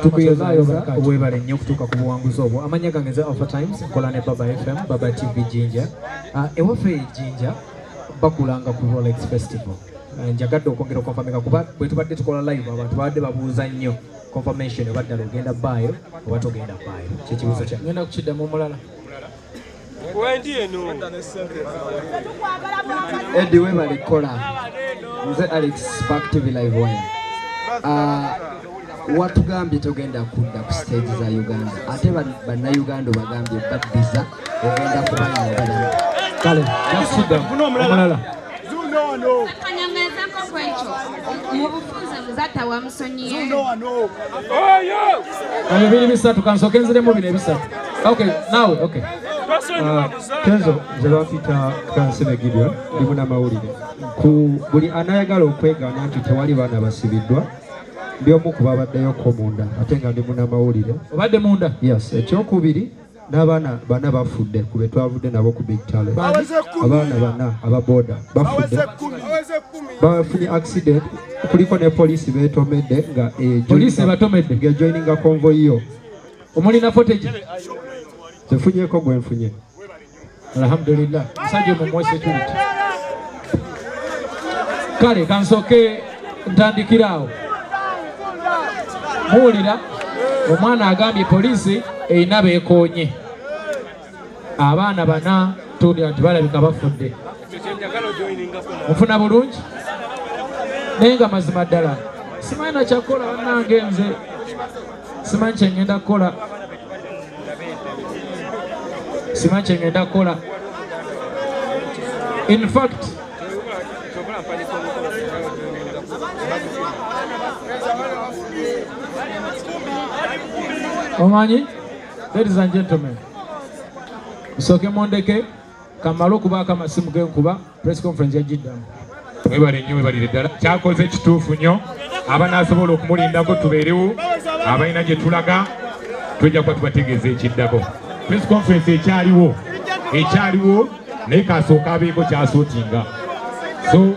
Tukwebaza, Webale nnyo okutuuka ku buwanguzi obwo. Amannya gange nze Alpha Times, nkola ne Baba FM, Baba TV Jinja. Ewaffe e Jinja bakulanga ku Rolex Festival. Njagadde okwongera okonfamika kuba bwe tubadde tukola live abantu babadde babuuza nnyo confirmation oba ddala ogenda bbaayo oba togenda bbaayo. Kyekibuuzo kyange. Ngenda kukiddamu omulala. Wendi eno. Eddie, webale kukola. Nze Alex, Spark TV Live Wire. Watugambye togenda kudda ku stage za Uganda, ate bannayuganda obagambye baddiza ogenda kubayimbira. Kale nakukiddamu omulala. Kanyongezeko ku ekyo, mu bufunze Muzaata wamusonyiye? Ebyo biri bisatu, kansooke nziremu bino ebisatu. Okay, naawe, okay. Kenzo, nze bampita Kansime Gideon, ndi munnamawulire. Ku buli anayagala okwegaana nti tewali baana basibiddwa, ndi omu ku babaddeyoko munda ate nga ndi munnamawulire. Obadde munda? Yes. Ekyokubiri, n'abaana bana bafudde ku be twavudde nabo ku Big Talent. Abaana bana aba boda bafudde, bafunye accident, kuliko ne poliisi beetomedde nga Poliisi ebatomedde? Ng'ejoininga convoy yo. Omulina footage? Zefunyeeko gwe nfunye. Alhamdulillah, musajja omumuwe security. Kale kansooke ntandikira awo. Muwulira omwana agambye poliisi erina beekoonye abaana bana, tuwulira nti balabika bafudde. Nfuna bulungi, naye nga mazima ddala simanyi nakyakukola. Bannange, nze simanyi kyengenda kukola, simanyi kyengenda kukola. In fact, omanyi, ladies and gentlemen, nsooke mundeke kamale okubaako amasimu genkuba, press conference yagiddamu. Mwebale nnyo, mwebalire ddala. Kyakoze kituufu nnyo. Abanaasobola okumulindako tubeerewo, abalina gye tulaga tujja kuba tubategeeza ekiddako. Press conference ekyaliwo, ekyaliwo, naye kasooka abeeko kyasootinga so.